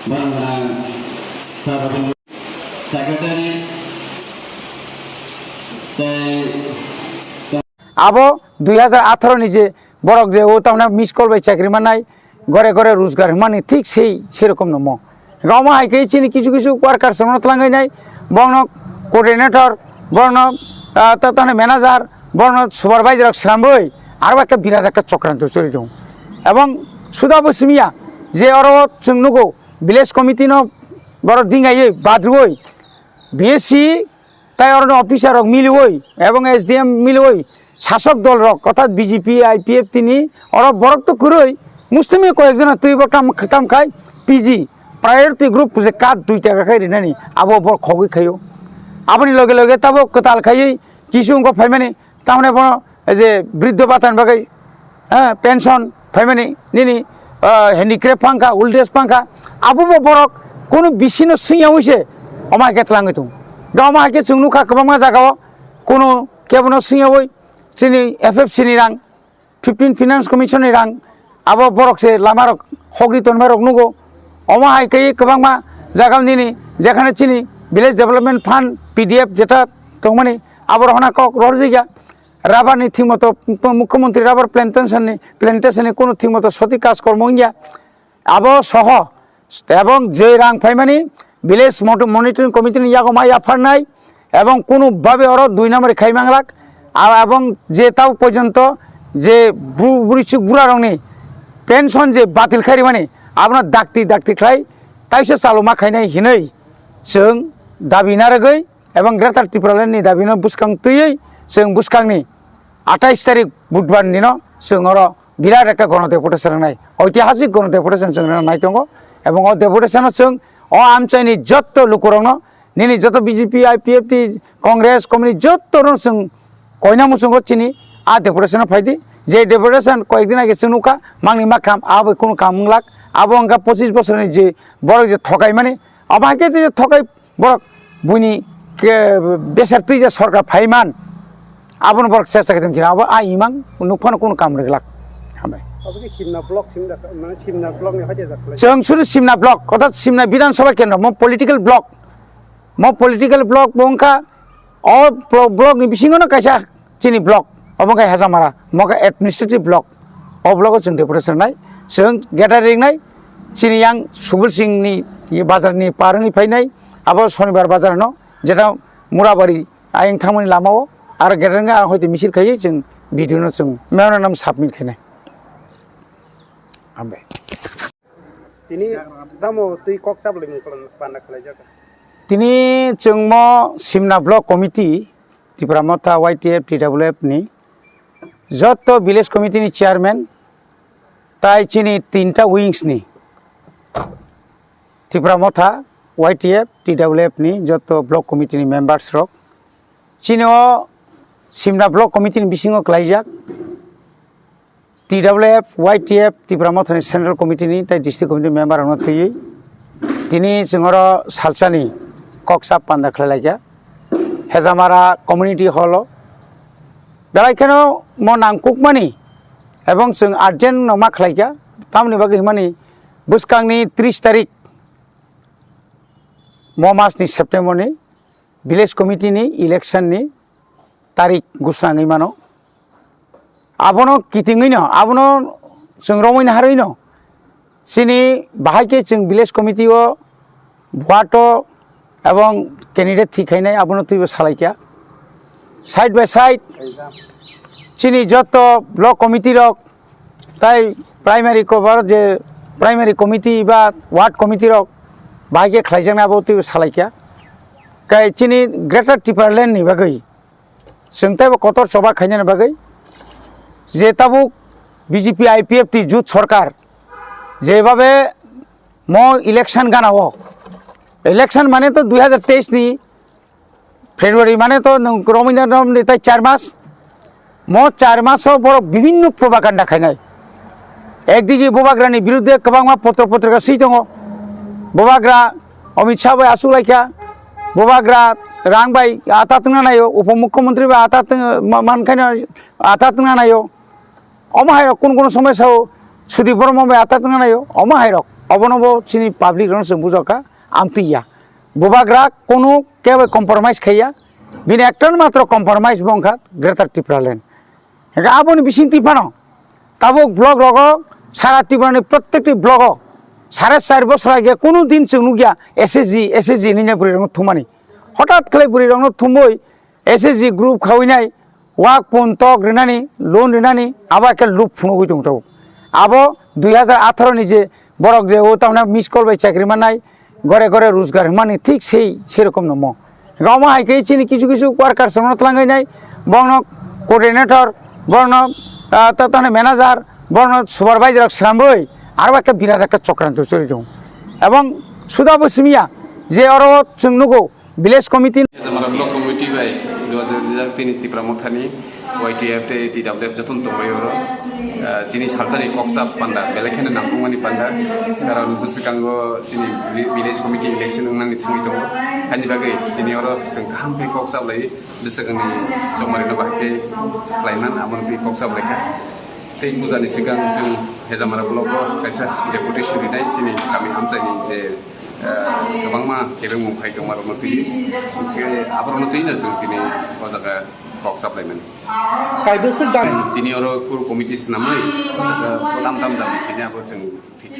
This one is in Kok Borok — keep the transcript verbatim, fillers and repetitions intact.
Borok gwnang Sarabindra Secretary tei abo dui hajar atharo ni je borok je o tamna miss call bai chakri mannai, gore gore rojgar hwnmani thik sei, sei rokom no mo. Gama hai khe chini kisu kisu workers rokno twlangwi nai, borokno coordinator, borokno, ah, ta-, tani manager, borokno supervisor rok swnamwi aro ekta birat ekta chokranto choli tongo. Ebong suda bo simiya je oro chwng nugo village committee no borok dingaiwi badrwi B S C tai oro officer rok miliwi ebong S D M miliwi sasok dol rok orthat B J P, I P F T ni oro borok to kwrwi mustimi koyek jona twi bo tam, tam khai P G priority group je card dui taka khai rinani abo borok khogwi khaio. Aboni loge loge tabo kwtal khaiwi kisu wngkha phaimani tamni bono je briddho bhatani bagwi, eh, pension phaimani nini, ah, handicraft phangkha, old age phangkha, abo bo borok kunu bisino swngyawi se omo hai khe twlangwi tongo. Ga omo hai khe chwng nukha kwbangma jagao kunu kebono swngyawi chini F F C ni rang, fifteen Finance Commission ni rang, abo borok se lama rok hogri tonma rok nugo. Omo hai khe kwbangma jaga nini jekhane chini Village Development Fund, P D F jeta tongmani abo rok hona kok rorjigya. Rubber ni thik moto mukhyamantri rubber plantation ni, plantation ni kunu thik moto soti kaj kormo wngya. Abo soho, ebong je rang phaimani village mot-, monitoring committee ni yago ma yapharnai, ebong kunu babe oro dui number khai manglak, a-, ebong je tau porjonto je bu-, burichuk bura rokni pension je batil khai rimani, abono dakti dakti khlai taisa chaluma khainai hinwi chwng dabi narwgwi ebong Greater Tipraland ni dabino bwskang twiwi chwng bwskangni atais tarik Budhbar dino chwng oro birat ekta gono deputation rwnai, oitihasik gono deputation chwng rwna nai tongo. Ebong o deputation o chwng o amchaini jotto lukurokno, nini jotto B J P, I P F T, Congress, communist jotto no chwng koina muchungo chini a deputation o phaidi. Je deputation koyek din age chwng nukha mangni makham abo kunu kam wnglak, abo wngkha pochis bosorni je borok je thokaimani, abo hai khe je thokai borok buini ke besar twi je sorkar phaiman, abono borok chesta khe tongkhe abo a imang nukphano kunu kam rwglak. Hambai. Obo khe Simna block, Simna, mane Simna block ni hoite jak khlai. Chwng suru Simna block, orthat Simna Bidhan Sabha Kendra, mo political block, mo political block bo wngkha o blo-, block ni bisingo no kaisa chini block, obo khe Hejamara, mo khe administrative block. O block o chwng deputation rwnai, chwng gathering nai, chini yang Subul Singh ni bazar ni par wngwi phainai, abo Shonibar bazar no, jeta Murabari ayang thangmani lama o, aro gathering ang hoite misil khaiwi chwng video no chwng memorandum submit khainai. Hambai. Tini tamo twi kok chap laimung panda khlaijak. Tini chwng mo Simna Block Committee, Tipra Motha, Y T F, T W F ni jotto village committee ni chairman, tai chini tinta wings ni, Tipra Motha, Y T F, T W F ni jotto block committee ni members rok, chini o Simna Block Committee ni bisingo klaijak. T W F, Y T F, Tipra Mothani Central Committee ni tei District Committee member rokno twiwi tini chwng oro salsani kok chap panda khlai laikha Hejamara Community Hall o. Belai kheno mo nangkukmani ebong chwng urgent no ma khlaikha, tamoni bagwi hwnmani bwskangni tris tarik mo mas ni September ni village committee ni election ni tarik gusnangwi mano. Abono kitingwi no, abono chwng romwi naharwi no, chini bahai khe chwng village committee o, ward o ebong candidate thik khainai abono twibo salaikha. Side by side chini jotto block committee rok tai primary cover je primary committee ba ward committee rok bahai khe khlaijaknai abo twibo salaikha. Kai chini Greater Tipraland ni bagwi chwng teibo kotor choba khainani bagwi je tabuk B J P I P F T jut sorkar jebabe mo election gana o, election mane to dui hajar teis ni February mane to nwng romwi na romni tai char mas. Mo char maso borok bibinno propaganda khainai. Ekdigi Bubagrani birudde kwbangma potro potrika swi tongo. Bubagra Amit Shah bai asuk laikha. Bubagra rang bai ata tungna naio, upomukhyamantri bai ata tungna, ma-, mankhaino ata tungna naio. Omo hai rok kunu kunu somoi sao Sudi Borma bai atak tongnaio, omo hairok, obono bo chini public rokno chwng bujokha, amtwi ya. Bubagra kono kebo compromise khaiya, bini ekta matro compromise bo wngkha Greater Tipraland. Hingkhe aboni bisingtwi phano tabuk block rogo, sara Tripura ni prottekti block o sare char bosor age kono din chwng nukya S H G, S H G hinwi bwrwi rokno thumani. Hothat khlai bwrwi rokno thumwi S H G group khawinai, wak pun tok rinani, loan rinani, abo ekhe lup phunugwi tong tabuk. Abo dui hajar atharo ni je borok je o tamna miss call bai chakri mannai, gore gore rojgar hwnmani thik sei, sei rokom no mo. Gama hai khe chini kisu kisu workers rokno tlangainai, bongno coordinator, bongno, ah, ta-, tani manager, bongno supervisor rok swnamwi aro ekta birat ekta chokranto choli tongo. Ebong suda bo simiya je oro chwng nugo village committee. Jamara Block Committee bai dua hajar tini Tipra Mothani Y T F tei T W F jotono tongbai oro. Ah, tini salsani koksa panda, belai kheno nangkukmani panda. Karon bwswkango chini vi-, village committee election wngnani thangwi tongo. Ani bagwi tini oro chwng kaham khe koksa lai, bwswkangni chongmarino bahai khe khlaiman, aboni twi koksa lai kha. Tei pujani swkang chwng Hejamara block o kaisa deputation rinai chini kami amchaini je, ah, kwbangma kebengmung phai tongmarokno twi, hwnkhe aborokno twino chwng tini o jaga kok chaplaimani. Kaibwswk dam. Tini oro core committee swnamwi, ah, bodam dam dam sini abo chwng thik.